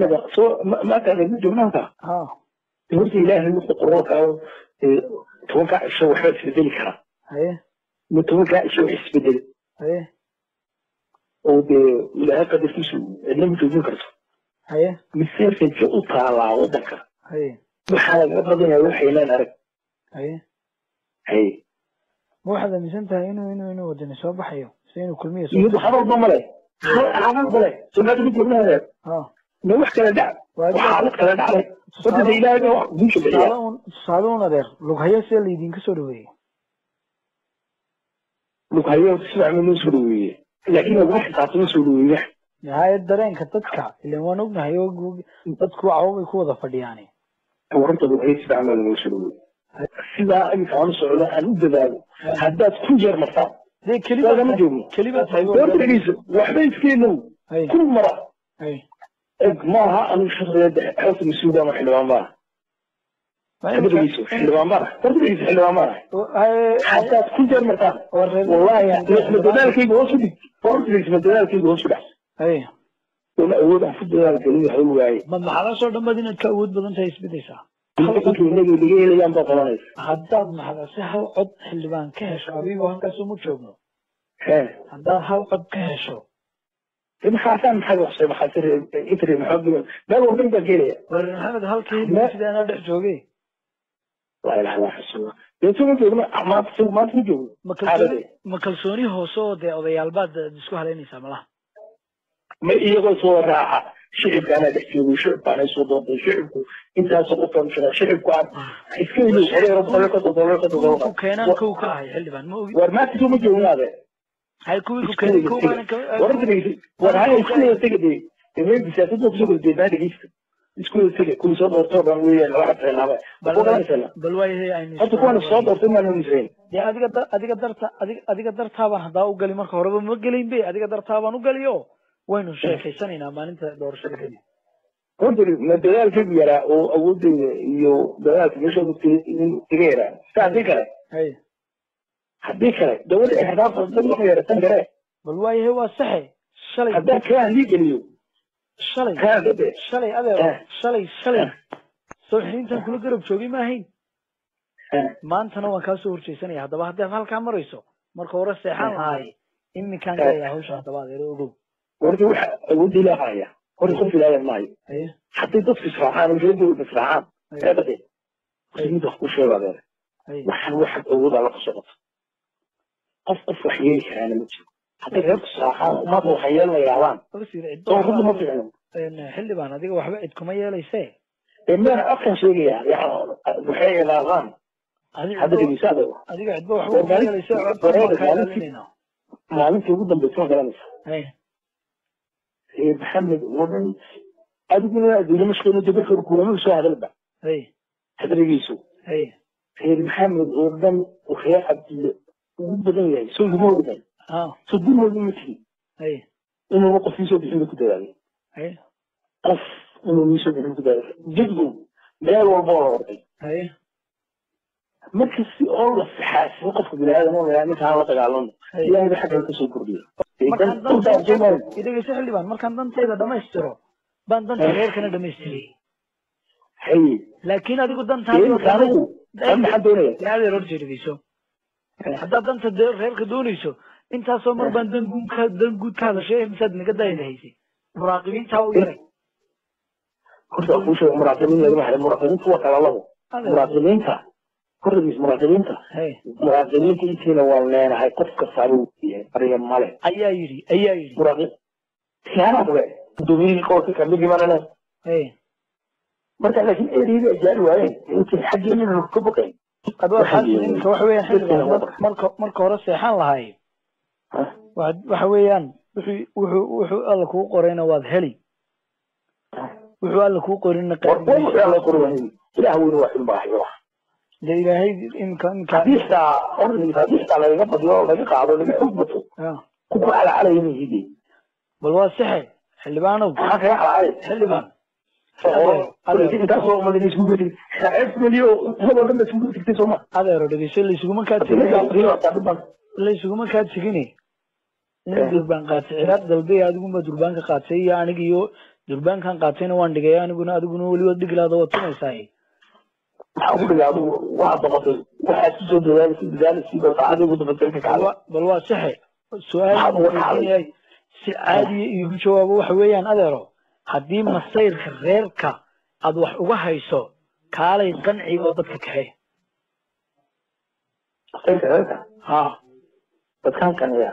Imika soo maanta lagu joogna halkaa. Horta Ilaahay wuxuu qoro kaa 10-kaa cisho waxba isbedeli karaa. Ma 10-kaa cisho wax isbedeli oo dee Ilaahay qadarkiisu cidna ma joojin karto. Mise rajo u taalaa waddanka waxaa lagaga badanyaa waxaynaan arag. Haye. Ma waxaad aaminsan tahay inuu Wadani soo baxayo mise inuu Kulmiya soo Iyadu hadalba male, hadal male, soo maanta ma joogna. Ma wax kala dhac, xaalad kala dhacday horta Ilaahay baa wax guusha bixiya. Tusaale un adeer, Lughayo see laydinka soo dhaweeyey? Lughayo si fiican loo soo dhaweeyey, laakiin laguma xisaabtamo soo dhaweeyaha. Haye, dareenka dadka ilan waan ognahay oo dadku cawabay ku wada fadhiyaani. Wararta Lughayo si fiican baa looga soo dhaweeyey. Sidaa imika aan u socdo aan u dadaalo haddaad ku jeer martaan lagama joogno. Horta dhegeyso, waxba iskeenow kun mara eg maaha. Anigu shaqsiga xogta mas-uul ama xildhibaan baa. Hadda dhegeyso, xildhibaan baa. Horta dhegeyso, xildhibaan baa. Haddaad ku jeer martaan, wallahi ma dadaalkayga hoos u dhig. Horta dhegeyso, ma dadaalkayga hoos u dhac oona awood aan ku dadaal gelin waxa waaye. Ma maxadaasoo dhan baad inaad ka awood badan tahay isbedaysaa? Inaga laga helayaan baa qabanaysa. Haddaad maxadase hal cod xildhibaan ka hesho, abigo halkaasoo ma joogno. Haddaad hal cod ka hesho. Maxaasaan maxaad waxsay maxaad intri maxaad meel walba intaan ka helaya. War Maxamed, halkii sida anaa dhex joogay. Laa ilaha illa xasuuna dee soo ma joogno maanta, maanta ma joogno. Ma kalsooni hoose oo dee odayaal baad isku halaynaysaa malaha? Ma iyagoo soo raaca shicibka anaa dhex joogay, shicibkaana soo doontay, shicibku intaasoo qofkaan jiraa, shicibku aan iska ilow oday boqol konton dollar konton dollar keenaan kow ka ahay xildhibaan, ma ogi. War maanta soo ma joogno ade. Hay kuwii ku keenay kow baanan ka. War dhegeysi, war hay isku wada tega dee dee siyaasadda kusoo kala jeednaa. Dhegeysta, isku wada tega kuwii soo doortoo dhan weeyaan waxa tixinaaba. Bal waayahay aynu horta kuwana soo doortay maanu nisrayn. Dee adiga darta adiga dartaabaan haddaa u gali, marka horeba ma gelayn be, adiga dartaabaan u galiyo. Waynu sheekaysanaynaa maalinta doorashada kadib. Horta ma dadaalkaygu yaraa oo awoodayda iyo dadaalka meesha iga yaraa sa haddii kale haddii kale dawladda ixtisaabta dad waxay yaratan karee. Bal waayahay, waa saxe shalay. Haddaan kaan lii geliyo. Shalay shalay adeer, shalay soo xiliintan kula garab joogay ma ahayn, maantana waan kaa soo horjeysanaya. Haddaba haddaad halkaa marayso, marka hore seexan lahaay, iminkaan galayaa hawsha. Haddaba adeer ogow. Horta waxa awoodda Ilaaha haya, horta qof Ilaahay maayo. Hadday dadku israacaan oo reerkooda israacaan eebade muslimiinta wax ku sheego adeer, waxaan waxaad awood alla ku socoto qof wax yeeli karaana ma jiro. Hadday reerku israacaan maanta waxay yeelna yidhahdaan soo runta ma fiicno. Xildhibaan, adiga waxba cid kuma yeelayse. Meel afkan sheegaya yani waxay yidhaahdaan hadda dhegeyso adeer. Adiga cidba waxba kuma yeelayse. Maalintii ugu dambaysa ma garanaysa reer Maxamed oo dhan adiguna adduunye mashquulin dabarka kulama soo hadalba. Hadrigiisu reer Maxamed oo dhan reer Cabdille ugu badan yahay soo iguma ogday soo gurigooda ma tigi inuuna qof iisoo bixin ba ku dadaalay, qof inuu iisoo bixin ku dadaalay jadgow meel walba oo la orday. Marka si oo la saxaasiyo qofka biniaadam oo la ninkaan la dagaalamo, Ilaahay ba xagga kasoo kordhiya. Idhegeyso xildhibaan, markaan dantayda dhamaystiro baan danta reerkana dhamaystiriyey. Laakiin adigu dantaadi maxaan doonaya? Adeer horta dhegeyso, haddaad danta reerka doonayso intaasoo mar baan dan guud ka dan guud ka hadashay, misaad naga daayada haysay muraaqibiintaa u yaray. Horta kuu sheego, muraaqibiin lagama helay, muraaqibiintu waa kala labo. Muraaqibiinta hordiis muraaqibiinta intiina waan leenahay, qof kastaaba uu yahay ariga male. Ayaa yidhi Tiyaana kule gudoomiyihii qoolka kamidii baan leeyahay marka, laakiin ereyada ay gaari waayeen intii xaggeena ka baqay. Imika waxa weeyaan xildhibaan, marka hore seexan lahay, waxa weeyaan wuxuu Alla kuu qorayna waad heli, wuxuu Alla kuu qorina. Wuxuu Alla qoray Ilaah weyne waa xun baahayo. De Ilaahay imika haddii xitaa haddii xitaa lagaga badiyo, laga qaado, laga xoog bato, ku calacalaya ma hidi. Bal waa saxe xildhibaanow. Maxaa kaga calacalay? Xildhibaan. Intaasoo ummad inay isku gedi ceeb meliyo ummad oo dhan ba isku tegtay sooma. Adeero dhegeyso, laysuguma kaa tegin, laysuguma kaa tegine. Nin durbaan qaatay ciraaq dalbay, adigunbaa durbaanka qaatay iyo aniga iyo Durbaankan qaatayna waan dhigay aniguna, adiguna weli waad dhigi lahaad oo waad tumaysaa. Maxaa ku dhigay adigu? Waxaad noqotay waxaad kusoo dadaalaysa dadaalaysiiba saacadii ugu dambaysay ka kacday. Bal waa saxe su-aal yahay, si caadiya iigu jawaabo. Waxa weeyaan adeero, haddii masayrka reerka aad wax uga hayso, kaalay qanciga oo dadka kaxe. Masayrka reerka? Ha. Dadkaan qanciya,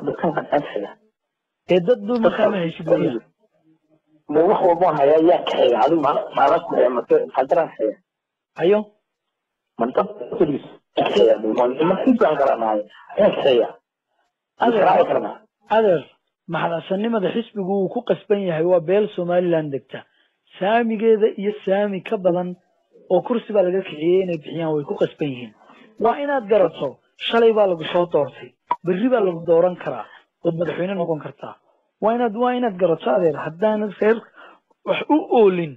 dadkaan qanciyaan kaxiga. Dee dad du markaa ma haysid weeyaan. Ma wax walbaan hayaa yaa kaxiga? Adigu maala kaxiya mase xajaraan kaxiya? Hayo. Ma dad kaxiya? Ma xisbaan karanahay yaa kaxiya? Israaci karnaa. Adeer, maxadsanimada xisbigu uu ku qasban yahay waa beel Somaliland degta saamigeeda iyo saami ka badan oo kursi baa laga kiciyey inay bixiyaan, way ku qasban yihiin. Waa inaad garato, shalay baa lagu soo doortay, berri baa lagu dooran karaa ood madaxweyne noqon kartaa. Waa inaad garato adeer, haddaanad reer wax u oolin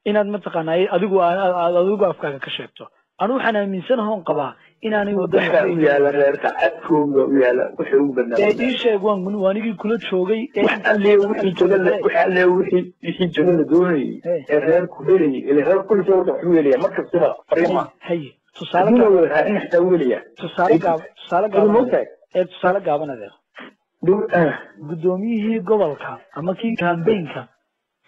inaad mataqaanaa adigu aad adigu afkaaga ka sheegto. Anu waxaan aaminsanahoon qabaa inaanay Waxbaa u yaala reerka, cadkooga u yaala wixii ugu badnaa. Ee ii sheeg, waan waanigii kula joogay. Wax alle wixii joga, wax alle wixii joga la doonayay ee reerku helayay, ila reer kulli soo wax u helaya markastaba fariima. Haye, tusaale gaab wada raacin xitaa u helaya. Tusaale gaab, tusaale gaaban ee tusaale gaaban adeer. Guddoomiyihii gobolka ama kii kambeynka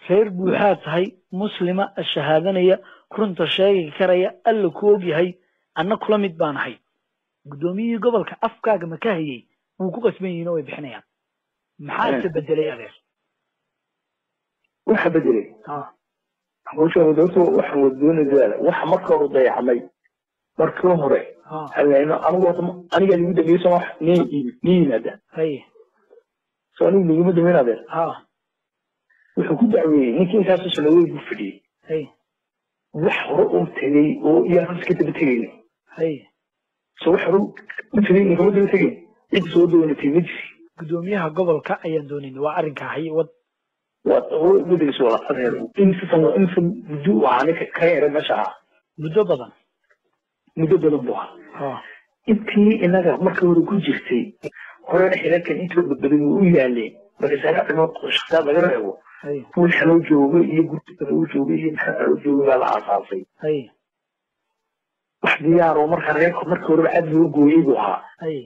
reer buuxaa tahay, muslima shahaadanaya, runta sheegi karaya, Alla ku og yahay, anna kula mid baan ahay. Guddoomiyihii gobolka afkaaga ma ka hayay wuu ku qasban yihiin oo way bixinayaan? Maxaa se bedelay adeer? Waxa bedelay horta waxa doonaysaa waxa marka hore dayacmay markii hore halayno. Anigu horta aniga igu dambeeyey soo nin nin yimaada. Soo anigu niguma dambeyn adeer. Wuxuu ku dacweeyey ninkii intaasoo sanadood buu fadhiyey, wax hore uu tegey oo iyaan iska daba tegayna. So wax hore u tegey nigama daba tegayn, cid soo doonatay ma jiri. Guddoomiyaha gobolka ayaan doonayna, waa arrinka hay wad. Waa guddigiis wala adeer, insa muddo u ahaa ninka ka yara meesha ahaa. Muddo badan. Muddo badan buu ahaa. Intii inaga markii hore ku jirtay horena xilalkan intooda badan wuu u yaaleen. Marka saga dhimo shaqsiyaad laga reebo, kuwii xaloo joogay iyo gurdiga uu joogay iyo maxaa xaloo joogay baa la aasaasay. Wax diyaar oo marka reerku markii horeba cad loo gooyey buu ahaa.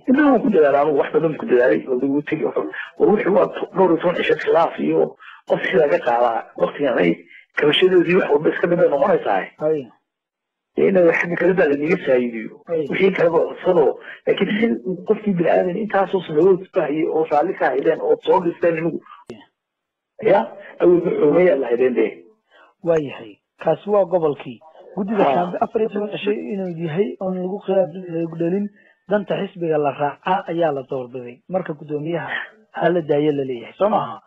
Intaa waan ku dadaalay anigu, wax badan ku dadaalay oo lagu tegey war wuxuu waa dhowr iyo toban cisho khilaaf iyo qof xil laga qaadaa waqtigan ay kabashadoodii wax walba iska mid bay noqonaysaa. Inaga xagga kale baa lanaga saayidiyo wixii kaleba codsadoo, laakiin xil qofkii bini aadan intaasoo sanadood bahayay oo raalli ka haydeen oo soo dhisteen inigu ya awalba xoogayaa la haydeen dee. Waayahay, kaasi waa gobolkii guddida kaambe. 14 cisho inuu yahay oon lagu khilaaf dhalin danta xisbiga la raacaa ayaa la doorbiday. Marka guddoomiyaha hala daayo laleeyahay soo maaha?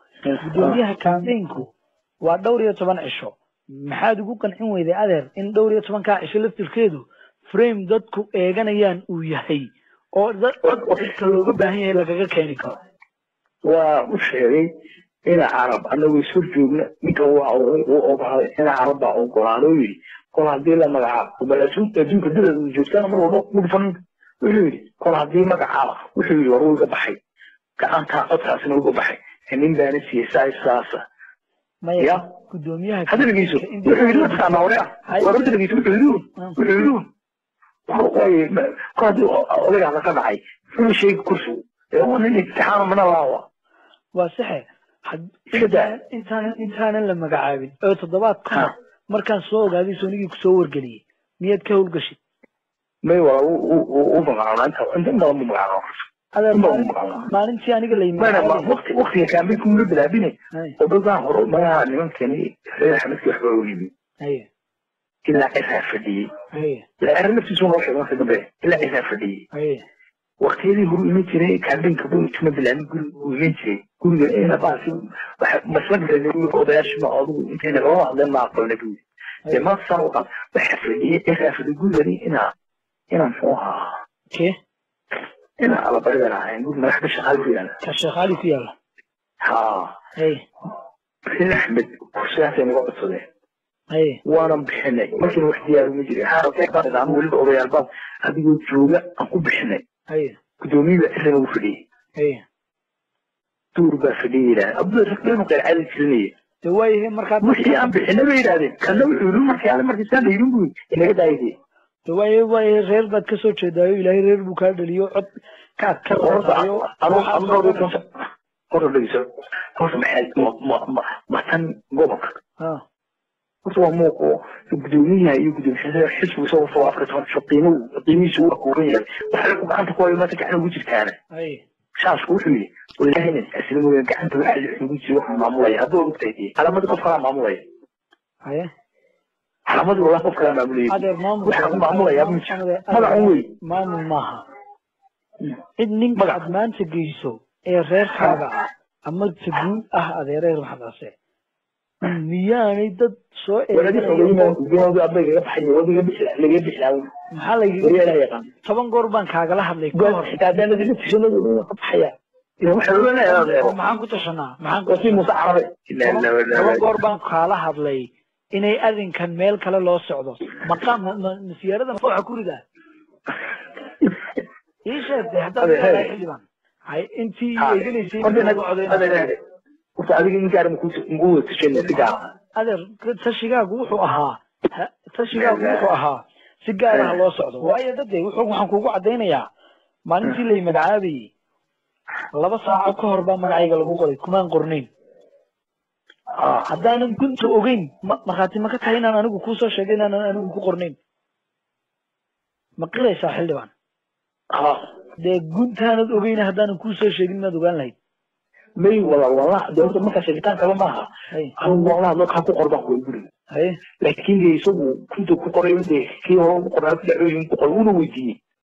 Guddoomiyaha kambeynku waa dhowr iyo toban cisho. Maxaad ugu qancin weyday adeer in dhowr iyo tobankaa cisho laftirkeedu frame dadku eeganayaan uu yahay oo dadka looga baahan yahay lagaga keeni karo? Waa u sheegay ina Carab anagoo is hor joogna, ninkan waa uu ogolaaday, ina Carab baa ogolaado oo yidhi kol haddii la magacaabo bal adduunka dadaad joogtana mar walba ku dhufan. Wuxuu yidhi kol haddii magacaaba, wuxuu yidhi war wuu iga baxay gacantaa, codkaasina uga baxay, nin baana siiyey saas saasa. Ya gudoomiyaha hadda dhegeyso, wuxuu yidhi mataqaanaa hore ah war horta dhegeyso, wuxuu yidhi kol haddii odaygaasa ka dhacay muxuu sheegi kursigu waa nin imtixaan mana laawa. Waa saxe. Intaanan la magacaabin oo toddobaad ka hor markaan soo ogaaday soonigii kusoo wargeliyey, miyaad ka howlgashid? May, waa u magacaabnaa inta inta badan buu magacaabaa. Adeer, maalintii aniga la yimid waqti waqtiga kaambeynka mula bilaabine oo dadaan hore magaca nimankani reer Axmedkii waxba u yimi ilaa Ciraa fadhiyey, ilaa Cira naftiisu noo sheegay markii dambe ilaa Ciraa fadhiyey. Waqtiyadii horu iman jiray kaambeynka buu intuma bilaabin guriga uu iman jiray, guriga ina baasi masla garanay odayaasha ma adigu intayna loo hadleen ma aqbalnay buu yidhi. Dee maanta saan u qab waxa fadhiyey Ciraa fadhiyey gurigani inaa muxuu ahaa kee inaa alabaridan ahayn guri madaxda Shaqaali ku yaala. Ka Shaqaali ku yaala. Ha, reer Axmed kursigaasay naga codsadeen, waanan bixinay. Markiina wax diyaar uma jirin xaaraan weliba odayaal baan adigoo jooga aan ku bixinay. Guddoomiye baa Cirana u fadhiyey, duur baa fadhiyey yidhaah Abdulraqbeenu qeyr caadi jirinaya. De waayahe markaa Wixii aan bixinay bay yidhahdeen. Kana wuxuu yidhi markii alle markii saa la yidhi buu inaga daayidee. De waayahe, waayahe, reer baad kasoo jeedaayo, Ilaahay reer buu kaa dhaliyo, cod kaad ka Horta anu horta dhegeyso, horta maxay ma tan gobolka horta waa muuqo gudoomiyaha iyo gudoomiyaha xisbiga soo horta waa 14 qiimuhu qiimihiisu waa kooban yahay. Waxa ku gacanta ku hayo maanta gacan ugu jirtaana saasku wuxuu yidhi wallaahi nin asla mooyaan gacanta waxa la ugu jira waxaan maamulaya hadduu ogtahay calaamadii qof kalaa maamulaya. Calaamadii wallahi qof kalaa maamulaya. Adeer, maamul waxaan ku maamulayaa magacun wey. Maamul maaha cid ninka aad maanta geyso ee reerkaaga ah ama taguud ah. Adeereer Maxamed Case, miyaanay dad soo Maxaa lagaga 10 goor baan kaagala hadlay ka hor? Maxaan ku tashanaa? Maxaan 10 goor baan kaala hadlay inay arrinkan meel kale loo socdo. Maqaam siyaarada waxa ku ridaa ii sheegtay haddaad leedahay xildhibaan hay intii eeganaysay. Horta adiga in gaar maku tashanay si gaar? Adeer, tashigaagu wuxuu ahaa, tashigaagu wuxuu ahaa si gaar ah loo socdo. Waayo dade wuxuu waxaan kugu caddaynayaa maalintii lay magacaabayey 2 saaco ka hor baa magacayga lagu qoray, kumaan qornayn. Haddaanan gunta ogeyn, markhaati ma ka tahay inaan anigu kuusoo sheegay inaanan anigu ku qornayn? Ma qiraysaa, xildhibaan? Dee guntaanad ogeyna haddaanan kuusoo sheegin maad ogaan lahayd? May wala wala de horta markaa sheegitaan kale maaha, anigu walaha loo kaa ku qor baan kuwa guriga, laakiin de isagu kunta ku qoray, de kii hore ugu qoraa ku dhacooyin ku qoray una weydiiyey.